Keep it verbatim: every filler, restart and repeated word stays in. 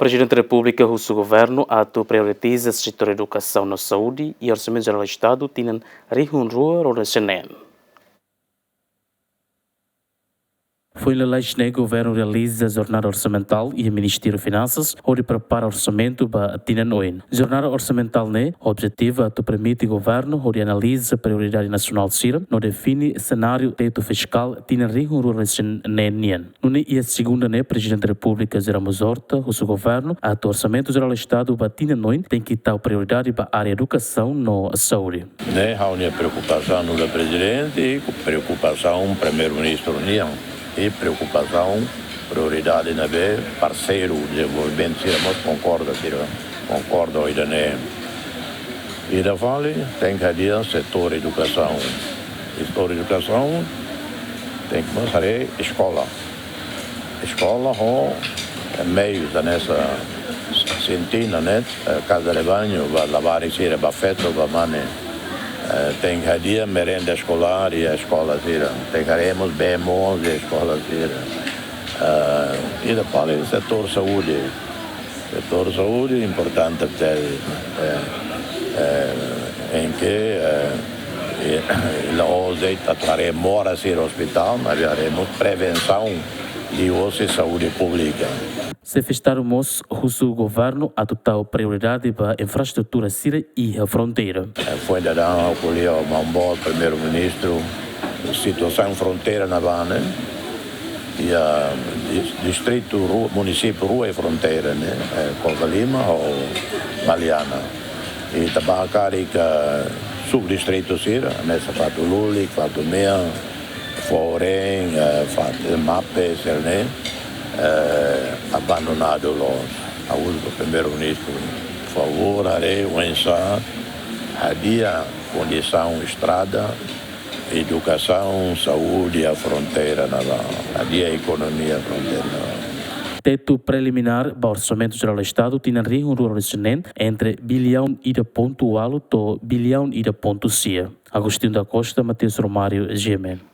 Prezidente Repúblika husu governu atu prioritiza setór edukasaun no saúde iha Orsamentu Jerál Estadu tinan rihun rua ruanulu-resin-neen. Foin lalais ne'e governu realiza jornada orsamentál iha Ministériu Finansas hodi prepara orsamentu ba tinan oin. Jornada orsamentál ne'e objetivu atu permite governu hodi analiza prioridade nasionál sira no define senáriu tetu fiskál tinan rihun rua ruanulu-resin-neen nian. Nune'e iha segunda ne'e Prezidente Repúblika José Ramos Horta husu governu atu Orsamentu Jerál Estadu ba tinan oin tenke tau prioridade ba área edukasaun no saúde. Ne'e ha'u-nia preokupasaun nu'udar prezidente, preokupasaun primeiru-ministru nian, i preokupasaun prioridade ne'ebé parseiru dezenvolvimentu sira mós konkorda, sira konkorda ho ida-ne'e. Ida fali, tenke hadi'a setór edukasaun. Setór edukasaun, tenke mós haree eskola. Eskola ho meius hanesan sintina, ne'e, eh, kaza de bañu, ba labarik sira, ba feto, ba mane. Eh, tenke hadi'a merenda eskolár iha eskola sira. Tenke haree mós bee moos iha eskola sira. Eh, ida fali setór saúde. Setór saúde importante tebes, eh, eh, em que, eh, eh, la'ós de'it atu haree moras iha ospitál, maibé haree mós prevensaun liuhosi saúde públika. Xefe Estadu mós husu governu atu tau prioridade ba infraestrutura sira iha fronteira. Eh, foin daudaun ha'u ko'alia ho maun boot primeiru-ministru situasaun fronteira ne'ebá ne'e, iha dis-, distritu ru-, munisípiu rua iha fronteira ne'e, eh, Covalima ho Maliana. I ita bá karik subdistritu sira, hanesan Fatululi, Fatumea, Foren, eh, Fat-, Mape, sira-ne'e, eh, abandonadu loos. Ha'u husu ba primeiru-ministru, favór, haree oinsá hadi'a kondisaun estrada, edukasaun, saúde iha fronteira ne'ebá, hadi'a ekonomia fronteira ne'ebá. Tetu preliminár ba Orsamentu Jerál Estadu tinan rihun rua ruanulu-resin-neen entre biliaun ida pontu ualu to'o biliaun ida pontu sia. Agostinho da Costa, Mateus Romário, G M N.